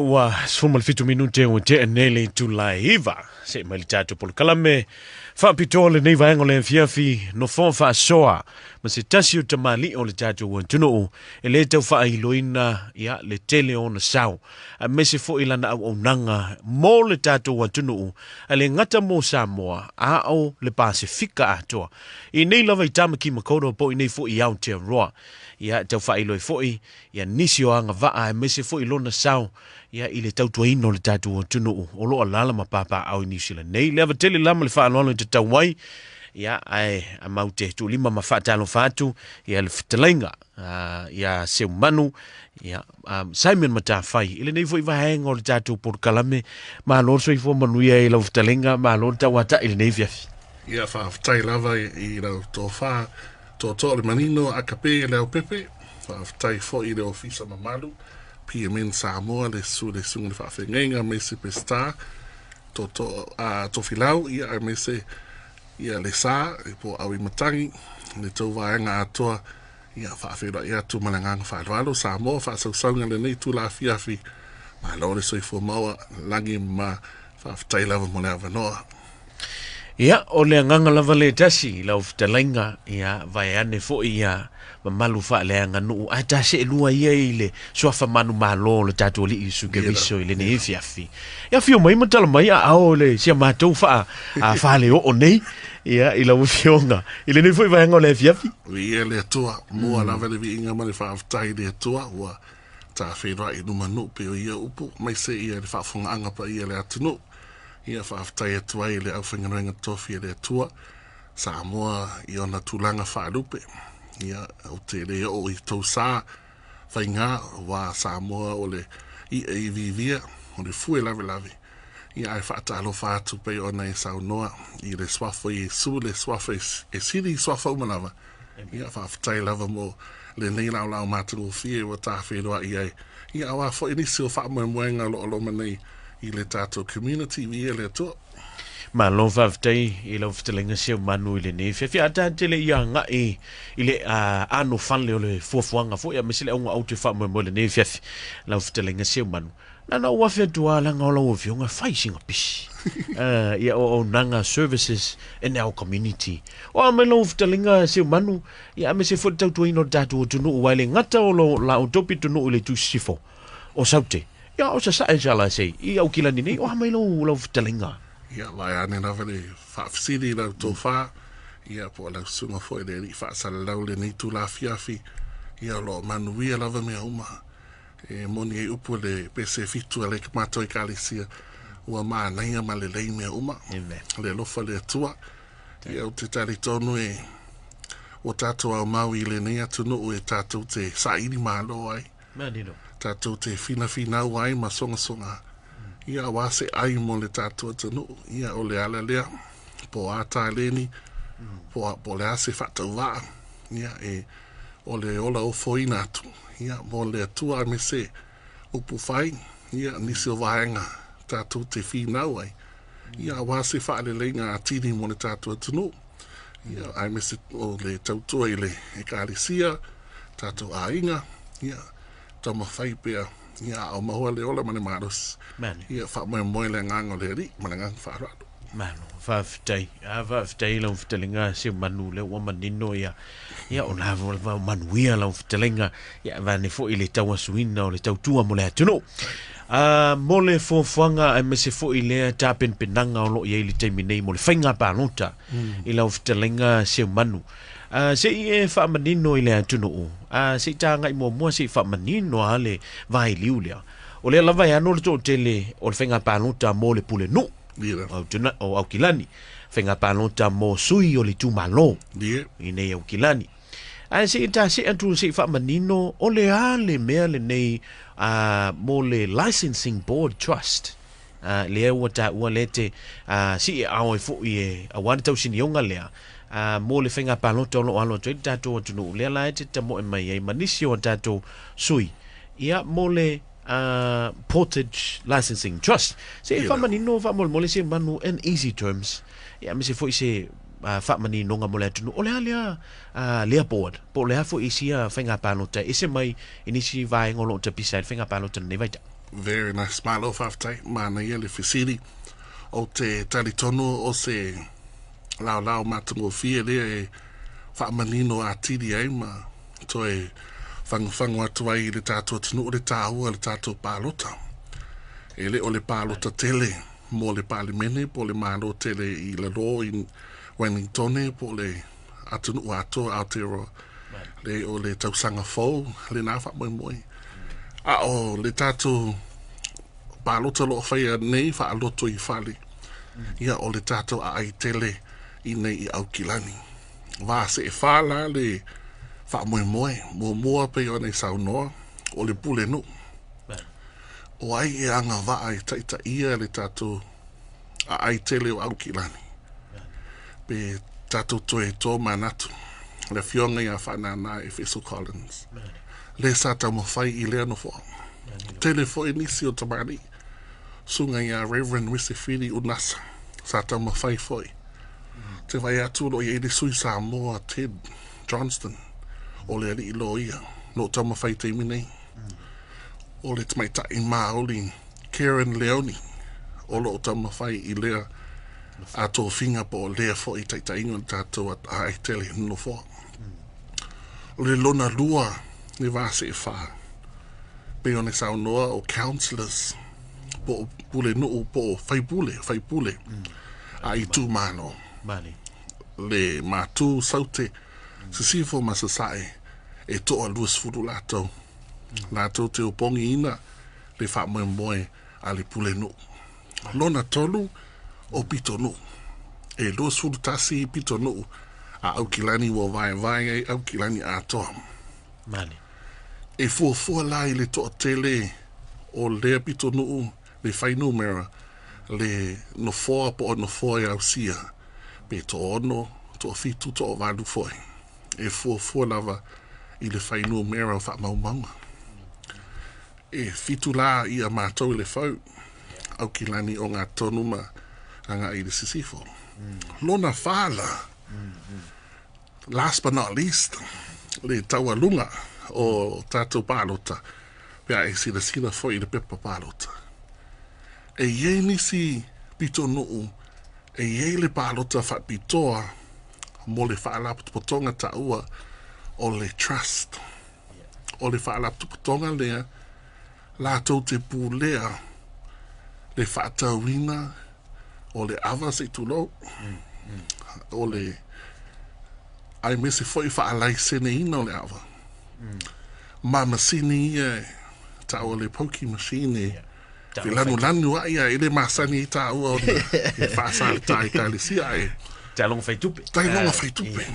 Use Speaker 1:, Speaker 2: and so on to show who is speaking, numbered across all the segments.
Speaker 1: Ua 17 minute ua tea nei le itula e 9. Se'e mai le tatou polokalame faapitoa lenei vaega o le afiafi nofoa faasoa ma se tasi o tamalii o le tatou atunuu e lē tau faailoina ia le tele o ona sao aemaise foi lana auaunaga mo le tatou atunuu ae le gata mo Samoa a o le Pasefika atoa i nei lava i Tamaki Makaurau po o i nei foi i Aotearoa. Ia tau faailoa ai foi ia nisi o agavaa aemaise foi lona sao ia i le tautuaina o le tatou atunuu o lo o alaala ma papaaao i Niu Sila nei. Le ava tele la ma le faaaloalo i tatau ai, ia ae mau te tuulima ma faatalofa atu ia le fetalaiga ia Seumanu ia Simon Matafai i lenei foi vaega o le tatou polokalame. Malo le soifua manuia i lau fetalaiga, malo le tauatai i lenei afiafi.
Speaker 2: Ia faafetai lava i lau tofa tootoo le manino akape le aupepe. Faafetai foi i le ofisa mamalu PMN Samoa, le susu le susuga i le faafeagaiga aemaise Peseta tootoo a Tofilau, ia aemaise ia le sa po o Auimatagi, le tou vaega atoa. Ia faafeiloai atu ma le agaga faaaloalo. Samoa faasausauga lenei itula afiafi. Malo le soifua maua lagi ma faafetai lava mo le avanoa.
Speaker 1: Ia, o le agaga lava le tasi i lau fetalaiga, ia, vaeane foi ia mamalu faaleaganuu, ae ta seelua ia i le suafa manumalo o le tatou Alii Iesu Keriso i lenei afiafi. Ia afio mai ma tala mai aao i le si a matou faa faleoo nei, ia, i lau afioga i lenei foi vaega o le afiafi.
Speaker 2: Viia le Atua, mua lava le viiga ma le faafetai i le Atua ua tafeiloai i luma nuu pei o ia upu, aemaise ia le faafofogaaga paia i le atunuu. Ia faafetai atu ai i le aufaigaluega tofi a le Atua, Samoa i ona tulaga faalupe. Ia, ou te le oo i tou sa faiga, aua Samoa o le i'a i viivia, o le fue lavelave. Ia, ae faatalofa atu pei ona e saunoa i le suafa o Iesu, le suafa e sili i suafa uma lava. Ia, faafetai lava mo lenei laolao matagofie ua tafeiloai ai. Ia, aua foi nisi o faamoemoega o lo o loma nei i le tatou community, viia le Atua.
Speaker 1: Malo faafetai i lau fetalaiga Seumanu i lenei afiafi. A ta tele ia agai i le anofale o le fuafuaga foi aemaise le auga ou te faamoemoe i lenei afiafi lau fetalaiga Seumanu. Na na ou afe atu lava leaga o lau afioga e fai sina pisi. Ia auaunaga services in our community. O a mai lau fetalaiga Seumanu, ia aemaise foi le tautuaina o le tatou atunuu aua e le gata o la outou pitonuu i le itu sisifo o Saute. Ia o sasae shall I say i Aukilani nei, o a mai lau lau fetalaiga?
Speaker 2: Ia, vaeane lava le faafesili i lau tofa, ia po o lau susuga foi le alii faasalalau i lenei itula afiafi, ia o lo o manuia lava mea uma. E moni ai upu le pese fitu a le matou ekalesia, ua manaia ma lelei mea uma.
Speaker 1: Amen.
Speaker 2: Le alofa le Atua. Ia ou te talitonu e ua tatou aumau i lenei atunuu e tatou te saili malo ai.
Speaker 1: Manino.
Speaker 2: Tatou te finafinau ai ma sogasoga. Ia aua se ai mo le tatou atunuu. Ia o le ala lea, po o a taleni, po o le a se faatauvaa. Ia e o le ola ofoina atu, ia mo le Atua aemaise upu fai, ia nisi o vaega tatou te finau ai. Ia aua se faaleleiga atili mo le tatou atunuu. Ia aemaise o le tautua i le ekalesia, tatou aiga, ia taumafai pea, ia a o maua le ola ma le malosi. Ia faamoemoe le agaga o le Alii ma le agaga faaaloalo.
Speaker 1: Malo, faafetai. A faafetai i lau fetalaiga Seumanu, lea ua manino ia, ia o la ua manuia lau fetalaiga, ia vaeane foi le tauasuina o le tautua mo le atunuu. A mo le fuafuaga aemaise foi lea tapenapenaga o lo o i ai i le taimi nei mo le faiga palota i lau fetalaiga Seumanu. A se i e faamanino i le atunuu, a se i tagai muamua se i faamanino lava le vailiu lea. O lea lava e ano le toatele o le faiga palota mo le pulenuu o Aukilani, faiga palota mo sui o le itumalo i nei Aukilani. Ae se i ta see atu se i faamanino o le a le mea lenei mo le Licensing Board Trust lea ua taua lea te sii aao ai foi e aua le tausinioga lea mo le faiga palota o lo o alo atu ai le tatou atunuu lea la e te tamoe mai ai ma nisi o tatou sui ia mo le Portage Licensing Trust. Se i faamanino faamolemole se manu in easy terms ia aemaise foi se faamaninoga mo le atunuu o le a lea lea board po o le a foi isi ia faiga palota e ese mai i nisi vaega o lo o tapisa ai le faiga palota i lenei vaitau.
Speaker 2: Very nice. Malo faafetai, manaia le fesili. Ou te talitonu o se laolao matagofie lea e faamanino atili ai ma toe fagufagu atu ai i le tatou atunuu le taua o le tatou palota. E le o le palota tele mo le Palemene po o le Malo tele i lalo i Wellingtone po o le atunuu atoa Aotearoa. Le o le tausaga fou lena faamoemoe. A o le tatou palota o lo o faia nei faaloto i fale, ia o le tatou aai tele i nei i Aukilani. Va se'e fa la le faamoemoe. Muamua pei ona i saunoa o le pulenuu. O ai e agavaa e taitaia le tatou aai tele o Aukilani? Pe tatou toe tomanatu le afioga ia Faanana Efeso Collins le sa taumafai i lea nofoa. Tele foi nisi o tamalii, susuga ia Reverend Uesifili Unasa sa taumafai foi. Te vai atu lo i ai le sui Samoa Ted Johnston o le alii loia lo taumafai taimi nei. O le tamaitai Maoli Karen Leoni o lo o taumafai i lea a tofiga po o lea foi taitaiga o le tatou aai tele nofoa. O le lona lua le va se'e fa pei ona saunoa o councillors po o pulenuu po o faipule faipule a itumalo. Le Matu, Saute, Sisifo ma Sasae e toa 20 latou. Latou te opogiina le faamoemoe a le pulenuu. Lona tolu o pitonuu. E 21 pitonuu a Aukilani ua vaevae ai Aukilani atoa. E fuafua la i le toatele o lea pitonuu le fuainumera le nofoa po o nofoa e ausia pe 6, 7, 8 foi. E fuafua lava i le fuainumera o faamaumauga. E 7 la ia matou i le fau Aukilani o Gatonu ma agai i le Sisifo. Lona fa la, last but not least, le taualuga o tatou palota pe a e silasila foi i le pepa palota. E i ai nisi pitonuu e i ai le palota faapitoa mo le faalapotopotoga taua o le trust. O le faalapotopotoga lea latou te pulea le faatauina o le ava se i tulou o le aemaise foi faalaiseneina o le ava. Ma masini ia e taua le pokie machine e felanulanu ai ia e le masani i taua ona e faasaletā i ekalesia e
Speaker 1: Taaloga faitupe.
Speaker 2: Taaloga faitupe.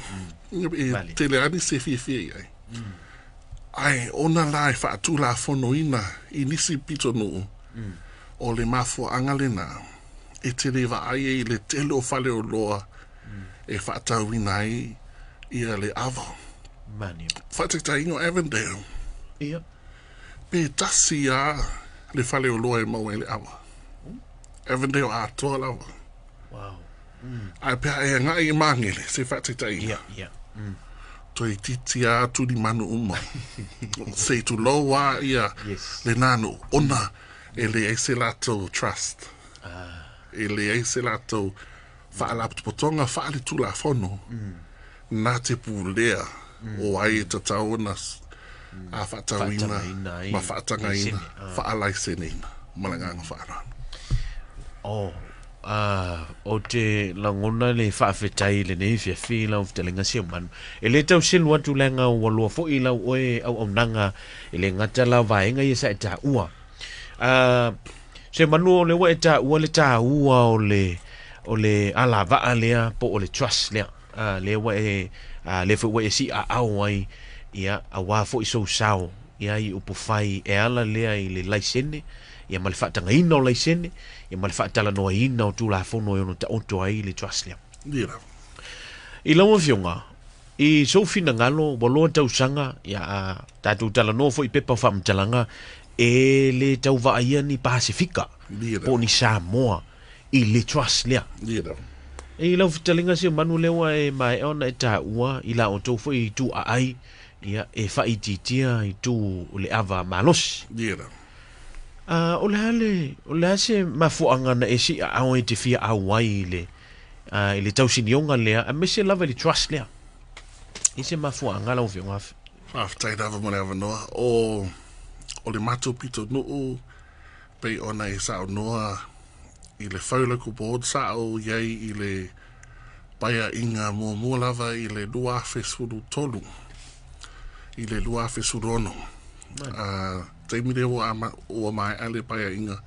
Speaker 2: E tele ani se fiafia i ai. Ae ona la e faatulafonoina i nisi pitonuu o le mafuaaga lena e tele vaai ai i le tele o faleoloa e faatauina ai ia le ava. Faataitaiga o Avondale. Pe tasi a le faleoloa e maua ai le ava. Avondale atoa lava. Ae pe a e agai i Magele, se faataitaiga. Toeitiiti a tulimanu uma. Se i tulou a ia lena nuu ona e leai se latou trust. E leai se latou faalapotopotoga faaletulafono na te pulea o ai e tatau ona a faatauina
Speaker 1: Faatagaina ai
Speaker 2: ma faatagaina
Speaker 1: laisene.
Speaker 2: Faalaiseneina ma le agaga faaaloalo.
Speaker 1: Oh, o te lagona le faafetai lenei fiafi lau fetalaiga Seumanu. E le tau selu atu leaga ua loa foi lau oe auaunaga e le gata la vaega ia sa e taua. Seumanu o le ua e taua le taua o le alavaa lea po o le trust lea. Lea ua e lea foi ua e siaao ai ia auā foi sou sao ia i upufai e ala lea i le laisene ia ma le faatagaina o laisene ia ma le faatalanoaina o tulafono e ono taoto ai le trust lea.
Speaker 2: Ia lava.
Speaker 1: I lau afioga, i sou finagalo ua loa tausaga ia a tatou talanoa foi i pepa o faamatalaga e le tau vaaia ni Pasifika
Speaker 2: Ia
Speaker 1: po o
Speaker 2: lava.
Speaker 1: ni Samoa i le trust lea.
Speaker 2: Ia lava.
Speaker 1: E lau fetalaiga Seumanu lea ua e maea ona e taua i la outou foi itu aai ia e faaitiitia itu o le ava malosi.
Speaker 2: Ia lava.
Speaker 1: O le a le, o le a se mafuaaga na e siaao ai te fia auai i le, i le tausinioga lea, aemaise lava i le trust lea? I se mafuaaga lau Afioga?
Speaker 2: Faafetai lava mo le avanoa. O, o le matou pitonuu, pei ona e saunoa i le Fau Local Board, sa ou i ai i le paeaiga muamua lava i le 2013 i le 2016. Taimi lea ua, ama, ua maea le paeaiga,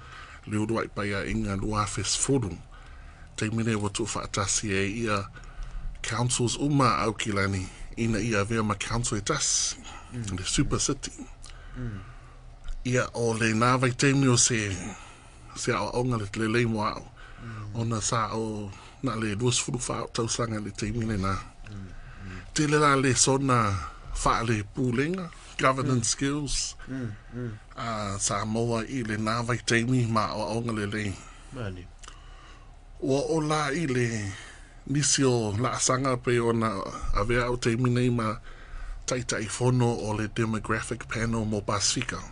Speaker 2: le uluai paeaiga 2010. Taimi lea ua tuufaatasi ai ia councils uma a Aukilani ina ia avea ma council e tasi, le super city. Ia, o lena vaitaimi o se se aoaoga le lelei mo a'u, ona sa o na le 24 o'u tausaga i le taimi lenā. Tele la lesona faale-pulega, governance skills, a sa maua i lenā vaitaimi ma aoaoga lelei. Ua oo la i le nisi o laasaga pei ona avea a'u taimi nei ma Taitaifono o le Demographic Panel mo Pasifika.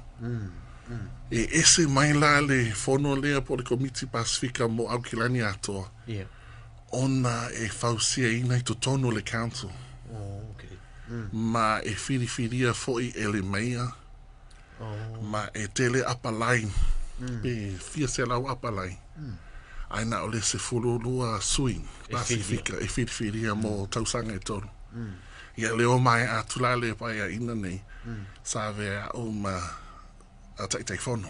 Speaker 2: E ese mai la le fono lea po o le Komiti Pasifika mo Aukilani atoa, ona e fausiaina i totonu o le Council. Ma e whiriwhiria foi e le Meia, ma e tele apalai, pe fia selau apalai, ae na o le 12 sui Pasifika e whiriwhiria mo tausaga e tolu. Ia lea ua maea atu la le paeaiga nei, sa avea a'u ma Taitaifono.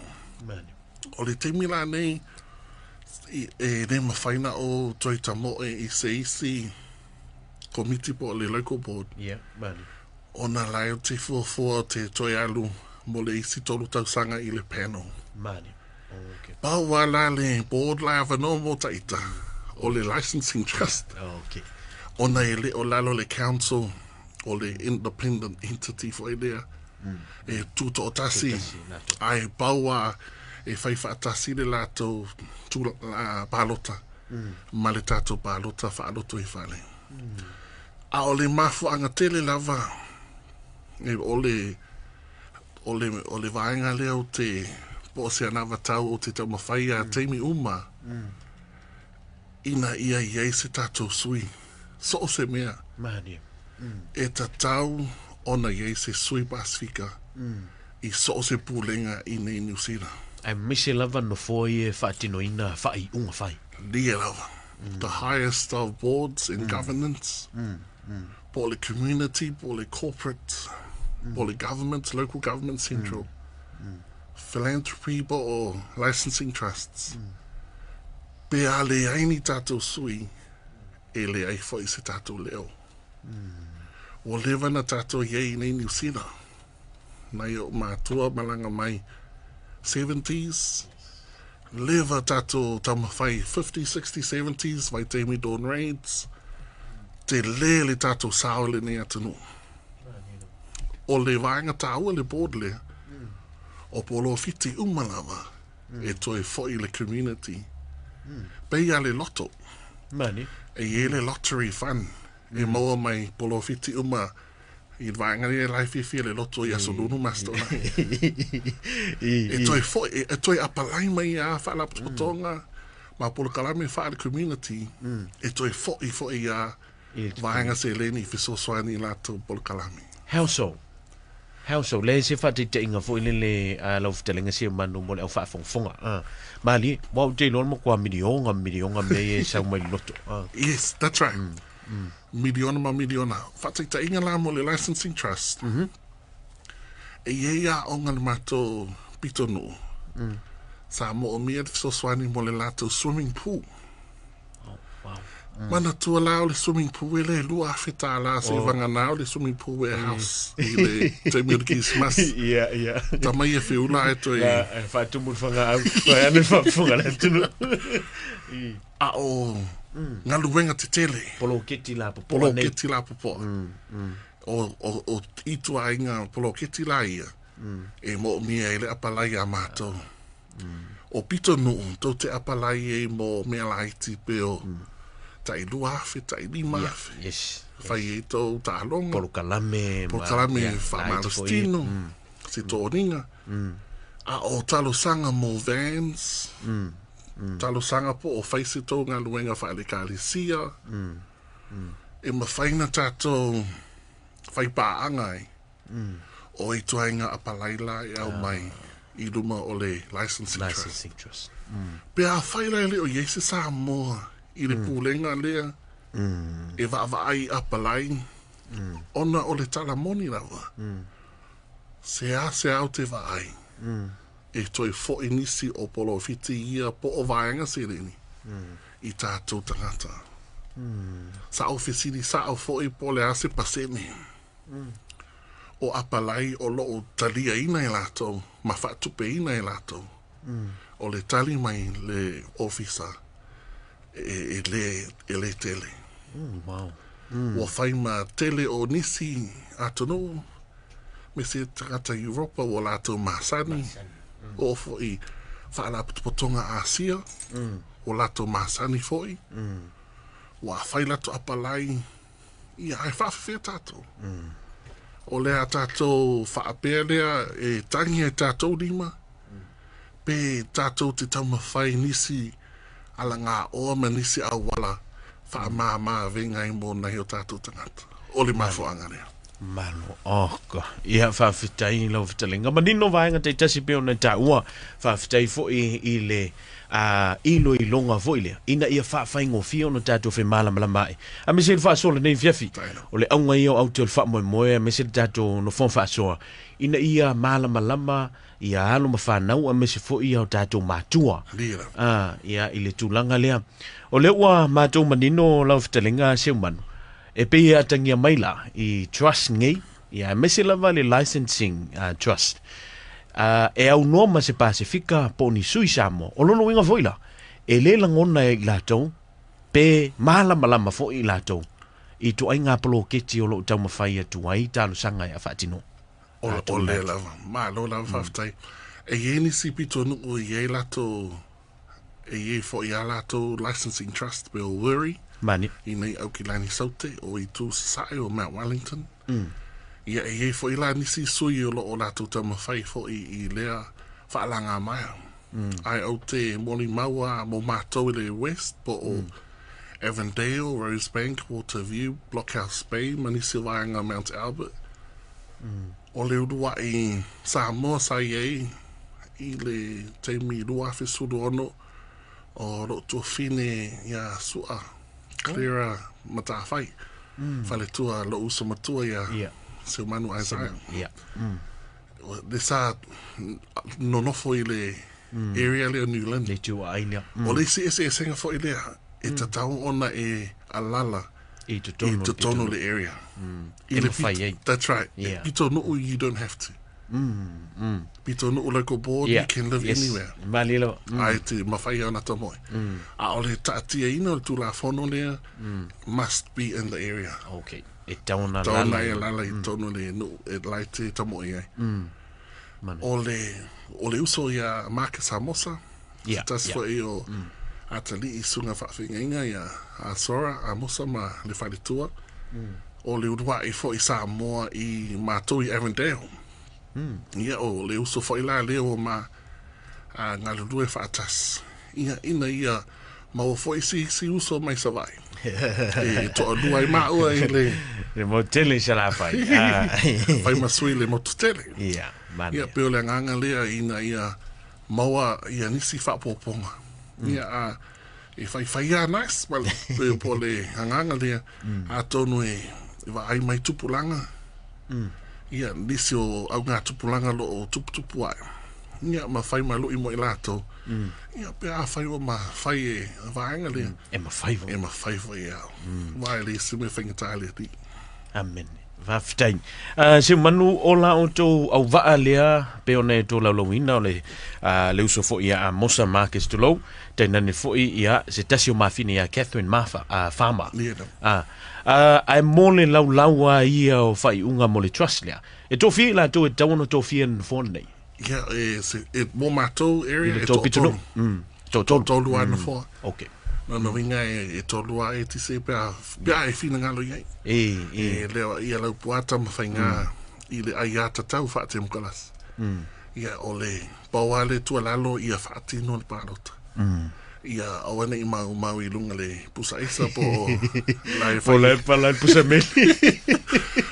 Speaker 2: O le taimi la nei, e le mafai na ou toe tamoe i se isi komiti po o le local board. Ona la e te fuafua o te toe alu mo le isi tolu tausaga i le panel. Pau lava la le board la e avanoa mo taita, o le licensing trust. Ona e le o lalo le council o le independent entity foi lea e tutoatasi, ae pau lava e fai faatasi le latou palota ma le tatou palota faaloto i fale. A o le mafuaaga tele lava, o le, o le, o le vaega lea ou te, po o se anavatau ou te taumafai a taimi uma, ina ia i ai se tatou sui, so o se mea, e tatau ona i ai se sui Pasifika i so o se pulega i nei Niu Sila.
Speaker 1: Aemaise lava nofoa ia e faatinoina faaiuga fai.
Speaker 2: Lia lava. The highest of boards in governance, po o le community, po o le corporate, po o le government, local government, central, philanthropy po o licensing trusts. Pe a leai ni tatou sui, e leai foi se tatou leo. Ua leva na tatou i ai i nei Niu Sila. Nai o'u matua malaga mai seventies, leva tatou taumafai fifties, sixties, seventies, vaitaimi dawn raids, tele le tatou sao i lenei atunuu. O le vaega taua le board lea, o polofiti uma lava e toe foi i le community. Pei a le loto. E i ai le lottery fund e maua mai polofiti uma i le vaega lea la e fiafia le loto i Aso Lulu ma Aso Toonai. E toe foi, e toe apalai mai a faalapotopotoga ma polokalame faale-community e toe foi foi a vaega seleni i fesoasoani i latou polokalame.
Speaker 1: How so? How so? Leai se faataitaiga foi lele a lau fetalaiga Seumanu mo le au faafogafoga. Ah, malie, aua ou te iloa le matua miliona miliona mea ia e sau mai le loto. Ah.
Speaker 2: Yes, that's right. Miliona ma miliona. Faataitaiga la mo le Licensing Trust, e i ai aoga le matou pitonuu, sa moomia le fesoasoani mo le latou swimming pool. Manatua la o le swimming pool e le $2,000 se vagana o le swimming pool warehouse i le taimi o le Kerisimasi.
Speaker 1: Ia, ia.
Speaker 2: Tama ia feula ae toe.
Speaker 1: Ia, e faatumu le whangaau. Mai ana le faafofoga le atunuu.
Speaker 2: A o galuega tetele.
Speaker 1: Poloketi lapopoa nei.
Speaker 2: Poloketi lapopoa. O ituaiga poloketi la ia e moomia ai le apalai a matou. O pitonuu tou te apalai ai mo mea laiti pe o tai 2,000, tai 5,000.
Speaker 1: Yes.
Speaker 2: Fai ai tou taaloga.
Speaker 1: Polokalame.
Speaker 2: Polokalame faamalositino, se toniga. A o talosaga mo vans, talosaga po o fai se tou galuega faale-Ekalesia, e mafai ona tatou faipaaga ai, o ituaiga apalai la e aumai i luma o le Licensing Trust.
Speaker 1: Licensing Trust.
Speaker 2: Pe afai la e le o i ai se Samoa i le pulega lea e vaavaai i apalai, ona o le tala moni lava, se a se a ou te vaai, e toe foi nisi o polofiti ia po o vaega seleni i tatou tagata. Sa ou fesili sao foi po o le a se pasene o apalai o lo o taliaina e latou ma faatupeina e latou. O le tali mai le ofisa e le tele.
Speaker 1: Wow.
Speaker 2: Ua fai ma tele o nisi atunuu me se tagata Europa ua latou masani, o foi faalapotopotoga Asia, ua latou masani foi, ua fai latou apalai, ia ae faafefea tatou. O le a tatou faapea lea e tagi ai tatou lima, pe tatou te taumafai nisi alagaoa ma nisi auala faamama-avega ai mo nai o tatou tagata. O le mafuaaga lea.
Speaker 1: Malo oka. Ia faafetai lau fetalaiga. Manino vaega taitasi pei ona taua. Faafetai foi i le iloiloga foi lea ina ia faafaigofie ona tatou femalamalama ai. Aemaise le faasoa lenei afiafi. O le auga ia o aute o le faamoemoe aemaise le tatou nofoa faasoa ina ia malamalama ia alo ma fanau aemaise foi ia o tatou matua. Ia i le tulaga lea. O lea ua matou manino lau fetalaiga Seumanu. E pei e atagia mai la i trust nei, ia aemaise lava le licensing trust. E aunoa ma se Pasifika po o ni sui Samoa. O lona uiga foi la, e le lagona e i latou, pe malamalama foi i latou, i ituaiga poloketi o loo taumafai atu ai talosaga e faatino.
Speaker 2: O lea lava, malo lava faafetai. E i ai nisi pitonuu e i ai latou, e i ai foi a latou licensing trust pe o Wiri.
Speaker 1: Mani.
Speaker 2: I nei Aukilani Saute o itu Sasae o Mount Wellington. Ia e i ai foi la nisi sui o loo latou taumafai foi i lea faalaga maea. Ae ou te molimau mo matou i le West po o Avondale, Rosebank, Waterview, Blockhouse Bay, ma nisi o vaega Mount Albert. O le uluai Samoa sa i ai i le taimi 2016 o loo tuafine ia Sua Clara Matafai. Faletua loo uso matua ia Seumanu Isaiah. Le sa nonofo i le area lea o New Lynn.
Speaker 1: Le tua ai lea.
Speaker 2: O le isi eseesega foi lea e tatau ona e alala
Speaker 1: i totonu
Speaker 2: le area.
Speaker 1: E mafai ai.
Speaker 2: That's right. Pitonuu, you don't have to. Pitonuu local board, you can live anywhere.
Speaker 1: Malilo.
Speaker 2: Ai te mafai ona tamoe. A o le taatiaina o le tulafono lea must be in the area.
Speaker 1: Okay. E tau ona
Speaker 2: lala. E lala i tonu le nuu e lai te tamoe ai. O le uso ia Marcus Amosa. Tasi foi o atalii suga faafeagaiga ia Asora Amosa ma le faletua. O le uluai foi Samoa i matou i Avondale. Ia o le uso foi la lea o ma galulue faatasi. Ia ina ia maua foi si uso mai Savaii. E toalua ai maua i le
Speaker 1: le motele Salafai.
Speaker 2: Fai ma sui le motutele.
Speaker 1: Ia, mani.
Speaker 2: Ia pe o le agaga lea ina ia maua ia nisi faapopoga. Ia e faifai a nice ma pe po le agaga lea atonu e vaai mai tupulaga. Ia nisi o auga tupulaga lo o tuputupu ai. Ia ma fai ma lui mo i latou. Ia pe a fai o ma fai e vaega lea.
Speaker 1: E mafai foi.
Speaker 2: E mafai foi au. Vai le isi mea faigata le alii.
Speaker 1: Amen. Faafetai. Seumanu o la outou auvaa lea pe ona e tolaulauina o le le uso foi ia Amosa Marcus Tulou, tainane foi ia se tasi o mafine ia Catherine Martha, Farmer. Ae mo le laulaua ia o faaiuga mo le trust lea. E tofia i latou e tatau ona tofia nofoa lenei.
Speaker 2: Ia, e mo matou area e
Speaker 1: toatolu. Toatolu.
Speaker 2: Toatolu a nofoa.
Speaker 1: Okay.
Speaker 2: No winga e tolu a e tise pe a e finagalo i ai. E leo ia lau puata ma whainga i le ai ata tau whaatemokarasi. Ia, o le pau lava le tuualalo ia faatino le palota. Ia aua ne i maumau i luga le pusa aisa po o la e
Speaker 1: Po o
Speaker 2: fai
Speaker 1: la e pala le pusa meli.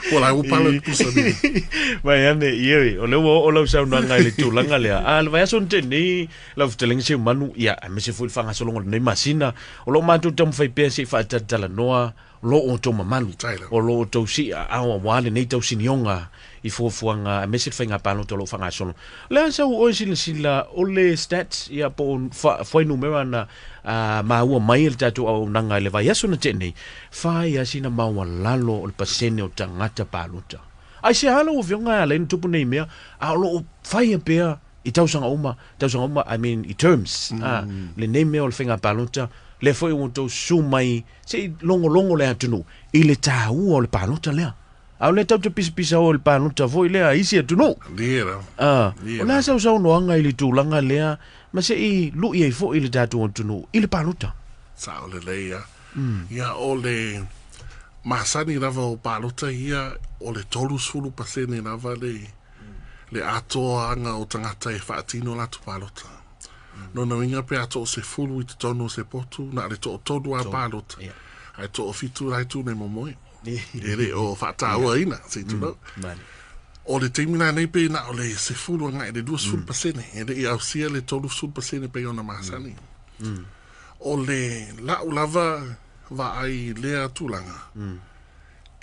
Speaker 2: po o la e ua pala le pusa meli.
Speaker 1: Mai ane, ioe, o lea ua oo lau saunoaga i le tulaga lea. A le vaiaso na tea nei, lau fetalaiga Seumanu, ia, aemaise foi le faagasologa o lenei masina, o lo o matou taumafai pea se i faatalatalanoa lo outou mamalu, o lo outou siaao aua lenei tausinioga i fuafuaga aemaise le faiga palota o lo o faagasolo. O le a sau oe silasila o le stats ia po o fuainumera na maua mai e le tatou auaunaga i le vaiaso na tea nei, fai lava sina maualalo o le pasene o tagata palota. Aisea lau Afioga e ala ai ona tupu nei mea, a o lo o faia pea i tausaga uma, tausaga uma, I mean i terms, lenei mea o le faiga palota, lea foi ua outou susu mai se i logologo le atunuu i le taua o le palota lea. A o lea tatou te pisapisa o i le palota foi lea a isi atunuu. O le a sau saunoaga i le tulaga lea ma se i lui ai foi le tatou atunuu i le palota?
Speaker 2: Sao lelei lava. Ia, o le masani lava o palota ia, o le 30% lava le le atoaga o tagata e faatino latou palota. Lona uiga pe a toasefulu i totonu o se potu, na o le toatolu lava palota, ae toafitu la e tu nei momoe. E le o faatauaina, se i tulou. O le taimi lenei pe na o le 10 agai i le 20%, e le i ausia le 30% pei ona masani. O le lau lava vaai i lea tulaga,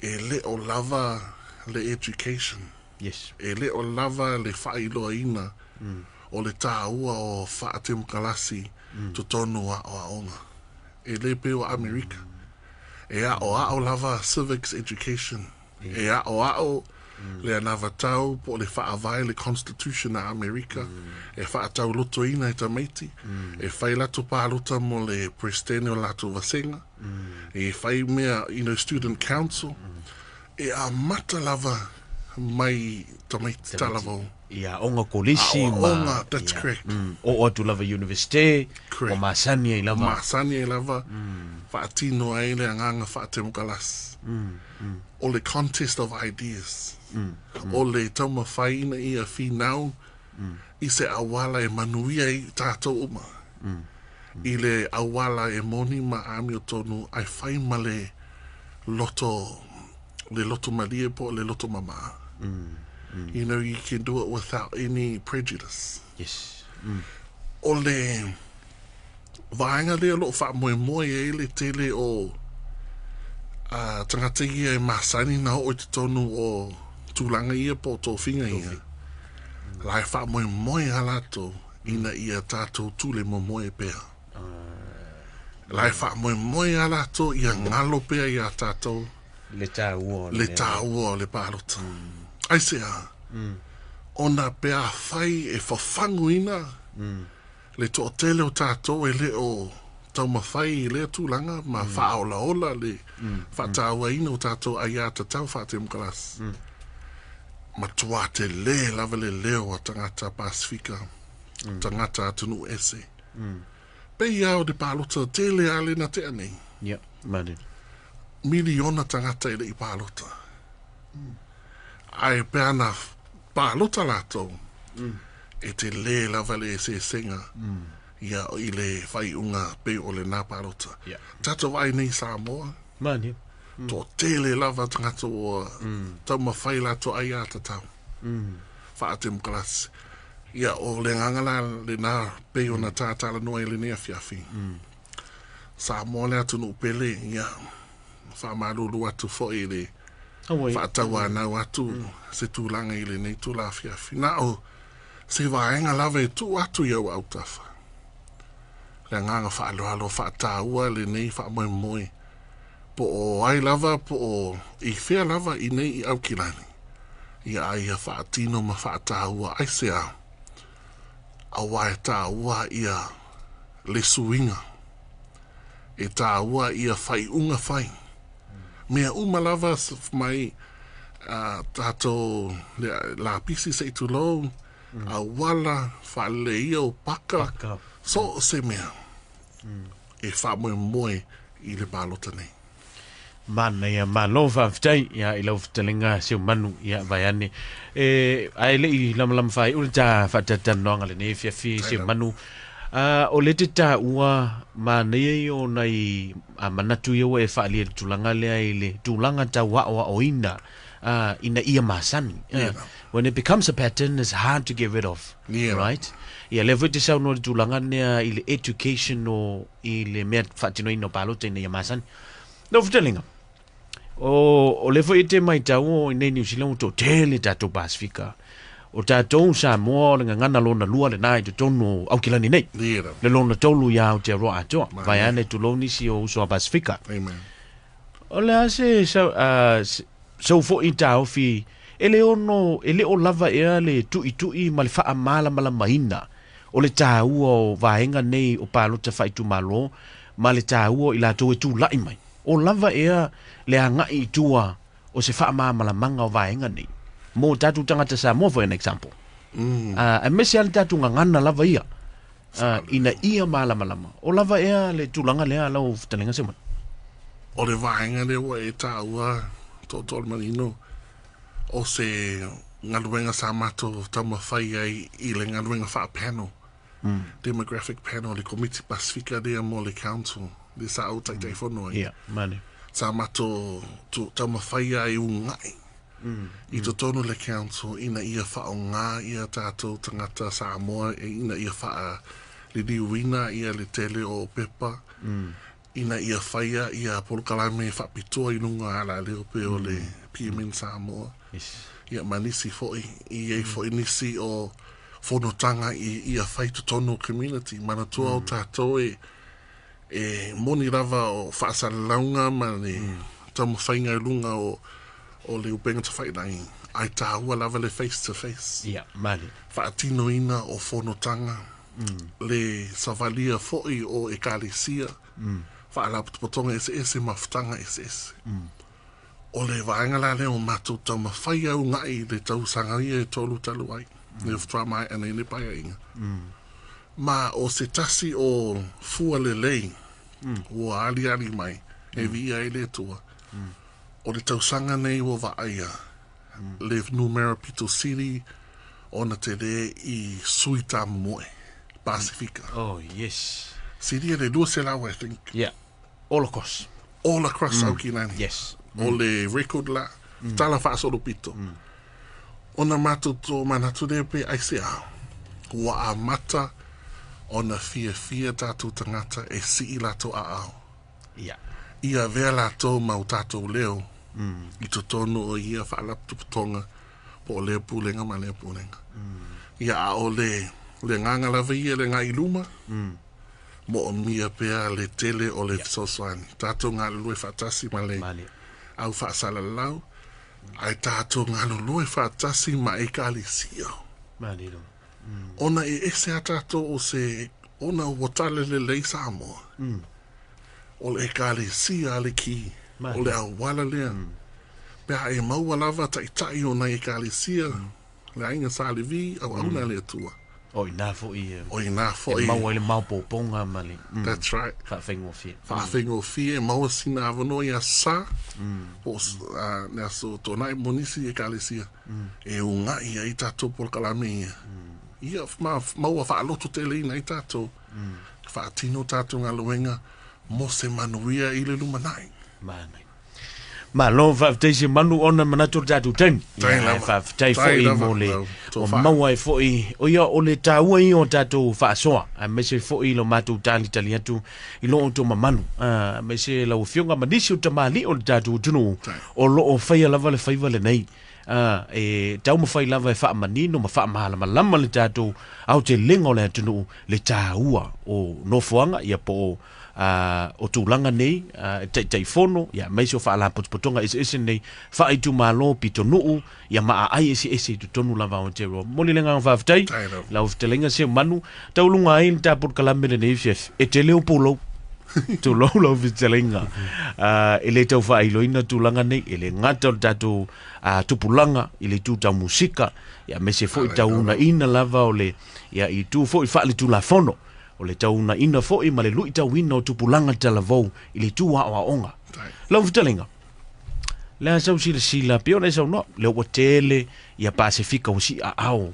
Speaker 2: e le o lava le education.
Speaker 1: Yes.
Speaker 2: E le o lava le faailoaina o le taua o faatemokalasi totonu o aoaoga. E le pei o Amerika. E aoao lava civics education. E aoao le anavatau po o le faavae le constitution a Amerika e faataulotoina e tamaiti, e fai latou palota mo le Peresetene o latou vasega, e fai mea, you know, student council. E amata lava mai tamaiti talavou.
Speaker 1: I aoga kolisi ma.
Speaker 2: Aoaoga, that's correct.
Speaker 1: Oo atu lava i Universite, ua masani ai lava.
Speaker 2: Masani ai lava, faatino ai le agaga faatemokalasi. O le contest of ideas. O le taumafai ina ia finau i se auala e manuia ai tatou uma. I le auala e moni ma amiotonu ae fai ma le loto, le loto malie po o le loto mamā. You know, you can do it without any prejudice.
Speaker 1: Yes.
Speaker 2: O le vaega lea o lo o faamoemoe ai le tele o tagata ia e masani na oo i totonu o tulaga ia po o tofiga ia, la e faamoemoe lava latou ina ia tatou tule momoe pea. La e faamoemoe lava latou ia galo pea iā tatou
Speaker 1: Le taua o
Speaker 2: le taua o le palota. Aisea? Ona pe afai e fafaguina le toatele o tatou e le o taumafai i lea tulaga ma faaolaola le faatauaina o tatou aiatatau faatemokarasi, matua tele lava le leo a tagata Pasifika, tagata atunuu ese. Pei lava o le palota tele lava lea na tea nei.
Speaker 1: Ia, mane.
Speaker 2: Miliona tagata e le i palota. Ae pe ana palota latou, e tele lava le eseesega ia i le faaiuga pei o lena palota. Tatou vaai nei i Samoa,
Speaker 1: Mane.
Speaker 2: toatele lava tagata ua taumafai latou aiatatau faatemokarasi. Ia, o le agaga la lena pei ona tatalanoa i lenei afiafi. Samoa le atunuu pele, ia, faamalulu atu foi i le faatauanau atu se tulaga i lenei tula afiafi. Na o se vaega lava e tuu atu i ou autafa. Le agaga faaaloalo faataua lenei faamoemoe po o ai lava po o i fea lava i nei i Aukilani, ia a ia faatino ma faataua aisea, aua e taua ia le suiga, e taua ia faaiuga fai. Mea uma lava mai tatou lapisi se i tulou, auala, faaleleia o paka, so o se mea e faamoemoe i le palota nei.
Speaker 1: Manaia, malo faafetai ia i lau fetalaiga Seumanu ia vaeane. E ae le i lamalama faaiu le ta faatatalanoaga lenei afiafi Seumanu. O le te taua manaia ia o nai manatu ia ua e faaalia i le tulaga lea i le tulaga tau aoaoina ina ia masani. When it becomes a pattern, it's hard to get rid of. Right? Ia lea foi te saunoa i le tulaga lea i le education o i le mea faatinoina o palota ina ia masani. Lau fetalaiga, o lea foi e te matau o i nei Niu Sila ua toatele tatou Pasifika. O tatou Samoa o le gagana lona lua lena i totonu o Aukilani nei. Le lona tolu ia Aotearoa atoa. Vaeane tulou nisi o uso a Pasifika.
Speaker 2: Amen.
Speaker 1: O le a se sou foi taofi e le ono e le o lava ea le tuitui ma le faamalamalamaina o le taua o vaega nei o palota faaitumalo ma le taua o i latou e tulai mai. O lava ea le agai i tua o se faamalamalamaga o vaega nei mo tatou tagata Samoa, for an example. Aemaise lava le tatou gagana lava ia ina ia malamalama. O lava ea le tulaga lea lau fetalaiga Seumanu?
Speaker 2: O le vaega lea ua e taua tootoo le manino o se galuega sa matou taumafai ai i le galuega faa-panel, demographic panel, le Komiti Pasifika lea mo le Council, lea sa ou Taitaifono ai.
Speaker 1: Ia, mane.
Speaker 2: Sa matou taumafai ai uga'i i totonu le Council ina ia faaaoga ia tatou tagata Samoa ina ia faaliliuina ia le tele o pepa, ina ia faia ia polokalame faapitoa i luga alaleo pei o le PMN Samoa. Ia ma nisi foi, i ai foi nisi o fonotaga i ia fai totonu o community. Manatua o tatou e moni lava o faasalalauga ma le taumafaiga i luga o le upega tafailagi, ae taua lava le face to face.
Speaker 1: Ia, male.
Speaker 2: Faatinoina o fonotaga, le savalia foi o ekalesia, faalapotopotoga eseese mafutaga eseese. O le vaega la lea o matou taumafai au uga'i i le tausaga ia e tolu talu ai, le faatoa maea nei le paeaiga. Ma o se tasi o fua lelei ua aliali mai e viia ai le Atua, o le tausaga nei ua vaaia le numera pito sili ona tele i sui tāmomoe Pasifika.
Speaker 1: Oh, yes.
Speaker 2: Silia le 200, I think.
Speaker 1: Yeah. All across.
Speaker 2: All across Aukilani.
Speaker 1: Yes.
Speaker 2: O le record la, tala faasolopito. Ona matou to manatu lea pe aisea, ua amata ona fiafia tatou tagata e sii latou aao.
Speaker 1: Ia.
Speaker 2: Ia avea latou ma o tatou leo i totonu o ia faalapotopotoga po o lea pulega ma lea pulega. Ia a o le agaga lava ia le agai i luma, moomia pea le tele o le fesoasoani. Tatou galulue faatasi ma le au faasalalau, ae tatou galulue faatasi ma ekalesia. Ona e ese a tatou o se ona ua talalelei Samoa. O le ekalesia le ki, o le auala lea. Pe a e maua lava taitai o nai ekalesia, le aiga Sa Levi, auauna a le Atua.
Speaker 1: O ina foi
Speaker 2: O ina foi
Speaker 1: e maua ai le maopoopoga ma le
Speaker 2: That's right.
Speaker 1: faafaigofie.
Speaker 2: Faafaigofie maua sina avanoa i aso Sa, po o le aso Toonai mo nisi ekalesia, e uga'i ai tatou polokalame ia. Ia ma maua faalototeleina ai tatou, faatino tatou galuega mo se manuia i le lumanai.
Speaker 1: Manaia. Malo faafetai Seumanu ona manatu o le tatou taimi.
Speaker 2: Tai
Speaker 1: Ia,
Speaker 2: lava.
Speaker 1: faafetai
Speaker 2: Tai
Speaker 1: foi
Speaker 2: lava,
Speaker 1: mo le
Speaker 2: lau
Speaker 1: o
Speaker 2: tofa.
Speaker 1: maua ai foi o ia o le taua ia o tatou faasoa aemaise foi lo matou talitali atu i lo outou mamalu, aemaise lau afioga ma nisi o tamalii o le tatou atunuu
Speaker 2: Tai.
Speaker 1: o lo o faia lava le faiva lenei. E taumafai lava e faamanino ma faamalamalama le tatou aotelega o le atunuu le taua o nofoaga ia po o o tulaga nei e taitaifono ia aemaise o faalapotopotoga eseese nei faaitumalo pitonuu ia ma aai eseese i totonu lava o Aotearoa. Momoli le agaga faafetai
Speaker 2: Tai lava.
Speaker 1: lau fetalaiga Seumanu tauluga ai le tapolokalame lenei fiafi e tele o pulou. Tulou lau fetalaiga. E le tau faailoina tulaga nei, e le gata o le tatou tupulaga i le itu tau musika, ia aemaise foi tauunaina lava o le ia itu foi faaletulafono. o le tauunaina foi ma le luitauina o tupulaga talavou i le itu aoaoga. Lau fetalaiga, le a sau silasila pei ona e saunoa, lea ua tele ia Pasefika ua siiaao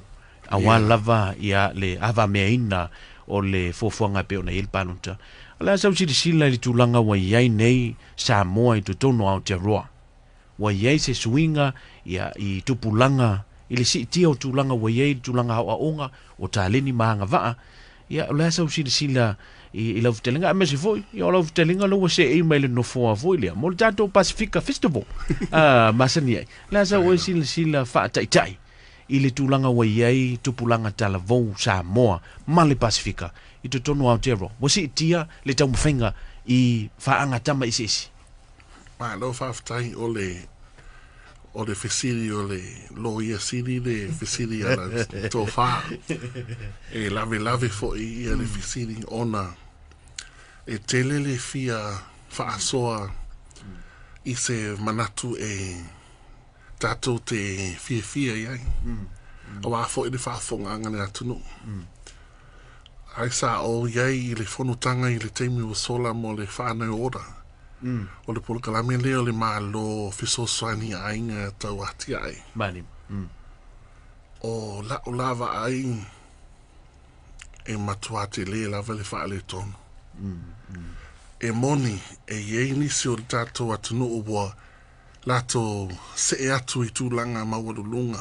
Speaker 1: aua lava ia le avameaina o le fuafuaga e pei ona i ai le palota. O le a sau silasila i le tulaga ua i ai nei Samoa i totonu o Aotearoa. Ua i ai se suiga ia i tupulaga i le siitia o tulaga ua i ai le tulaga aoaoga o taleni ma agavaa. Ia, o le a sau silasila i lau fetalaiga, aemaise foi ia o lau fetalaiga lea ua seei mai le nofoa foi lea mo le tatou Pasifika Festival masani ai. O le a sau oe silasila faataitai i le tulaga ua i ai tupulaga talavou Samoa ma le Pasifika i totonu o Aotearoa. Ua siitia le taumafaiga i faagatama eseese.
Speaker 2: Malo faafetai o le o le fesili o le loia sili le fesili a la tofa e lavelave foi ia le fesili ona e tele le fia faasoa i se manatu e tatou te fiafia i ai auā foi le faafofogaaga a le atunuu. Ai sa ou i ai i le fonotaga i le taimi ua sola mo le whānau ora. O le polokalame lea o le Malo fesoasoani aiga tau atiae.
Speaker 1: Mani.
Speaker 2: O la'u la vaai e matua tele lava le faaletonu. E moni e i ai nisi o le tatou atunuu ua latou see atu i tulaga maualuluga,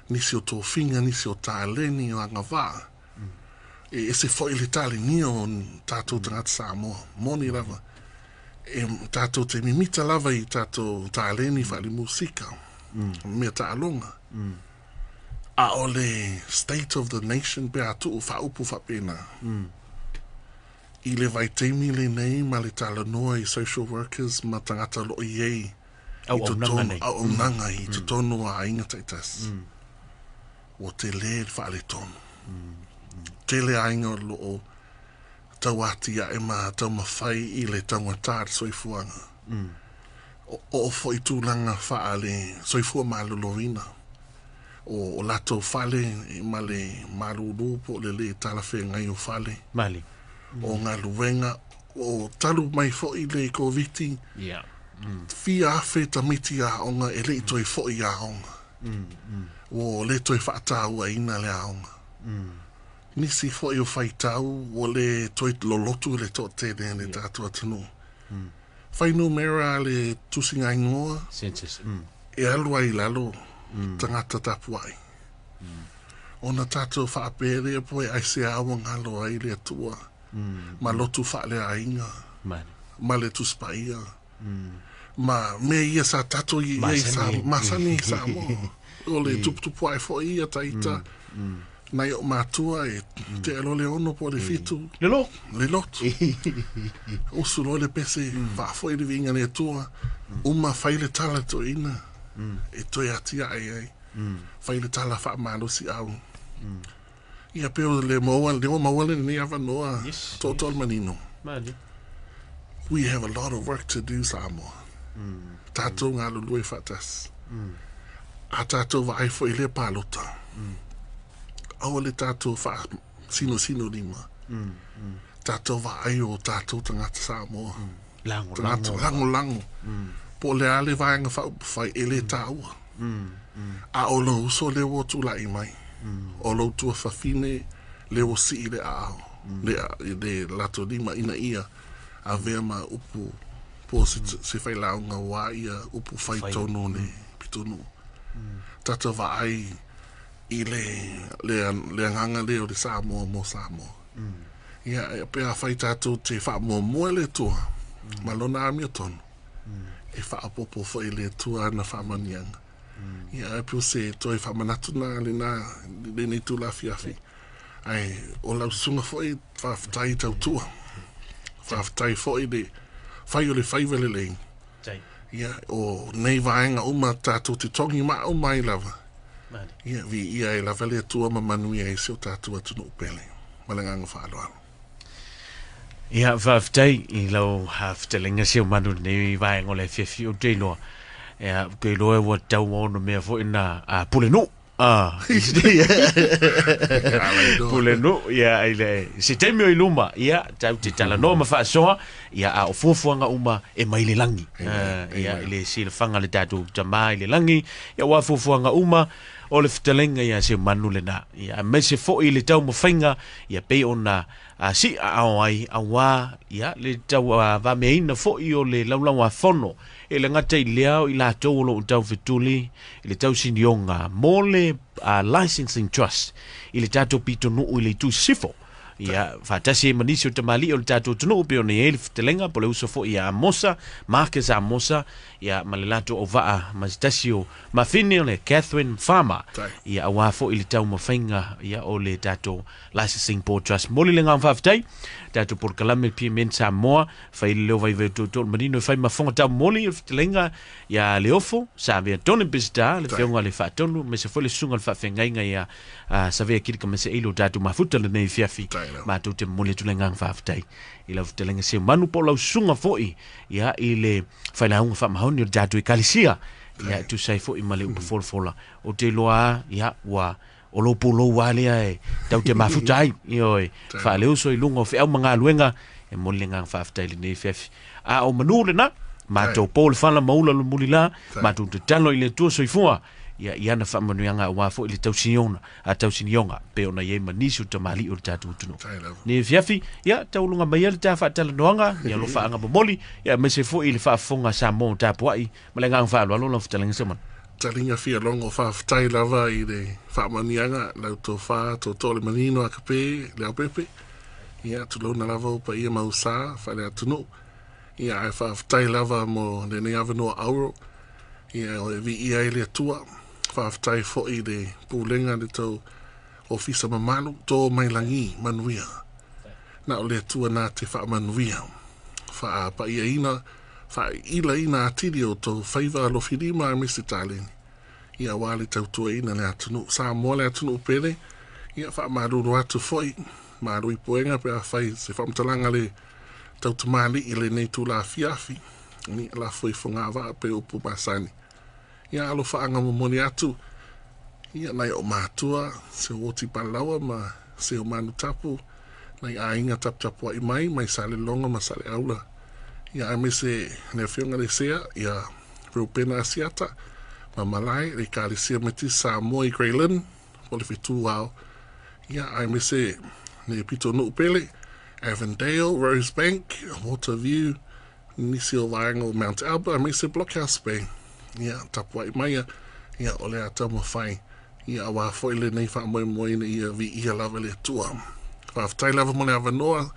Speaker 2: nisi o tofiga, nisi o taleni o agavaa. E ese foi le talenia o tatou tagata Samoa. Moni lava. E tatou te mimita lava i tatou taleni faalemusika, mea taaloga. A o le state of the nation pe a tuu faaupu faapena. I le vaitaimi lenei ma le talanoa i social workers ma tagata o lo o i ai i totonu, auaunaga i totonu o aiga taitasi, ua tele le faaletonu. Tele aiga o lo o tau atiae ma taumafai i le taugata le soifuaga. O oo foi tulaga faale soifua maloloina. O latou fale ma le malulu po o le lē talafeagai o fale.
Speaker 1: Mali.
Speaker 2: O galuega, o talu mai foi le Koviti, fia afe tamaiti aoga e le i toe foi i aoga. Ua le toe faatauaina le aoga. Nisi foi o faitau ua le toe lolotu le toatele le tatou atunuu. Fuainumera a le tusiga igoa
Speaker 1: Census.
Speaker 2: e alu ai i lalo tagata tapuai. Ona tatou faapea lea po e aisea ua galo ai le Atua ma lotu faaleaiga ma le Tusi Paia ma mea ia sa tatou i ai sa masani i Samoa. O le tuputupu ae foi ia taita nai o matua e tea loa le 6 po o le 7.
Speaker 1: Le lotu.
Speaker 2: Le lotu. Usu loa le pese, faafoi le viiga i le Atua, uma fai le tala toeaina e toe atiae ai. Fai le tala faamalosiau. Ia pei o le maua, le ua maua lenei avanoa tootoo le manino. We have a lot of work to do Samoa. Tatou galulue faatasi. A tatou vaai foi i lea palota. Aua le tatou faasinosino lima. Tatou vaai o tatou tagata Samoa.
Speaker 1: Lagolago.
Speaker 2: Lagolago. Po o le a le vaega faaupufai e le taua. A o lou uso lea ua tulai mai, o lou tuafafine lea ua sii le aao, le latou lima ina ia avea ma upu po o se failauga ua ia upu fai tonu le pitonuu. Tatou vaai i le le agaga lea o le Samoa mo Samoa. Ia, pe afai tatou te faamuamua le Atua ma Lona amiotonu, e faaopoopo foi e le Atua ana faamanuiaga. Ia, ae pei o se toe faamanatu lena lena i lenei itula afiafi. Ae o lau susuga foi, faafetai tautua. Faafetai foi le fai o le faiva lelei. Ia, o nei vaega uma tatou te togi maa uma ai lava. Ia, viia ai lava le Atua ma manuia ai si o tatou atunuu pele. Ma le agaga faaaloalo.
Speaker 1: Ia, faafetai i lau fetalaiga si o manu lenei vaega o le afiafi. Ou te iloa, ia, ou te iloa ua tatau ona mea foi na pulenuu. Ah, pule nuu, ia, i le, se taimi o i luma, ia, tau te talanoa ma faasoa, ia, a o fuafuaga uma e mai le lagi. Ia, i le silafaga le tatou Tamā i le lagi, ia, ua fuafuaga uma, o le fetalaiga ia Seumanu lena. Ia, aemaise foi le taumafaiga, ia, pei ona a siaao ai, auā, ia, le tau vameaina foi o le laulauafono, E le gata i lea o i latou o lo o taufetuli i le tausinioga mo le Licensing Trust i le tatou pitonuu i le itu sisifo. Ia, faatasi ai ma nisi o tamalii o le tatou atunuu pei ona i ai le fetalaiga po o le uso foi ia Amosa, Marcus Amosa, ia, ma le latou auvaa ma se tasi o mafine o le Catherine Farmer, ia, aua foi le taumafaiga ia, o le tatou Licensing Board Trust. Momoli le agaga faafetai, tatou polokalame PMN Samoa, fai le leo vaivai o tootoo le manino e fai ma fofoga taumoli o le fetalaiga ia Leofo, Savea Tone Peseta, le Afioga i le Faatonu, aemaise foi le Susuga i le Faafeagaiga ia Savea Kirika Mase'ilo o tatou mafuta lenei afiafi. Matou te momoli atu le agaga faafetai i lau fetalaiga Seumanu po o lau susuga foi ia i le failauga faamaoni o le tatou Ekalesia ia e tusa ai foi ma le upu folafola. Ou te iloa lava ia ua O lou pulou lava lea e tau te mafuta ai, ioe, faaleuso i luga o feau ma galuega, e momoli le agaga faafetai i lenei afiafi. A o manu lena, matou po le fala ma ula le mulila, matou tatalo i le Atua soifua, ia, i ana faamanuiaga aua foi le tausinioga, a tausinioga, pei ona i ai ma nisi o tamalii o le tatou atunuu. Lenei afiafi, ia, tauluga mai ai le ta faatalanoaga, i alofaaga momoli, ia, aemaise foi i le faafofoga a Samoa o tapuai, Ma le agaga faaaloalo lau fetalaiga Saumanu.
Speaker 2: Talinga fia logo faafetai lava i le faamanuiaga lau tofa tootoo le manino a Kape Leaupepe ia tulouna lava ou paia ma ou sa faale-atunuu ia ae faafetai lava mo lenei avanoa auro ia e viia ai le Atua faafetai foi i le pulega le tou ofisa mamalu to mai lagi manuia na o le Atua na te faamanuia faapaiaina Faailaina atili o outou faiva alofilima aemaise taleni, ia aua le tautuaina le atunuu. Samoa le atunuu pele, ia faamalulu atu foi, malu i puega pe afai se faamatalaga le tautamali'i i lenei itula afiafi, ia lafo i fogavaa pe upu masani. Ia alofaaga momoli atu, ia nai o matua, se o oti palaua ma se o manu tapu, nai aiga taputapuai mai, mai Salelologa ma Saleaula, ia aemaise le Afioga i le Sea, ia Reupena Asiata ma Malae, le Ekalesia Metotisi Samoa i Grey Lynn, po o le Fetu Ao, ia aemaise le pitonuu pele, Avondale, Rosebank, Waterview, nisi o vaega o Mount Albert aemaise Blockhouse Bay, ia tapuai mai ia o le a taumafai Ia aua foi lenei faamoemoe ina ia viia lava le Atua. Faafetai lava mo le avanoa.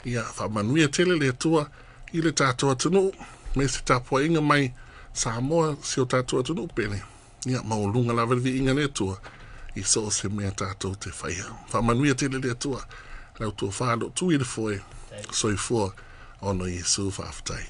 Speaker 2: Ia faamanuia tele le Atua i le tatou atunuu me se tapuaiga mai Samoa si o tatou atunuu pele. Ia maualuga lava le viiga le Atua i so o se mea tatou te faia. Faamanuia tele le Atua. Lau tofa lo tui le foe. Soifua ona Iesu faafetai.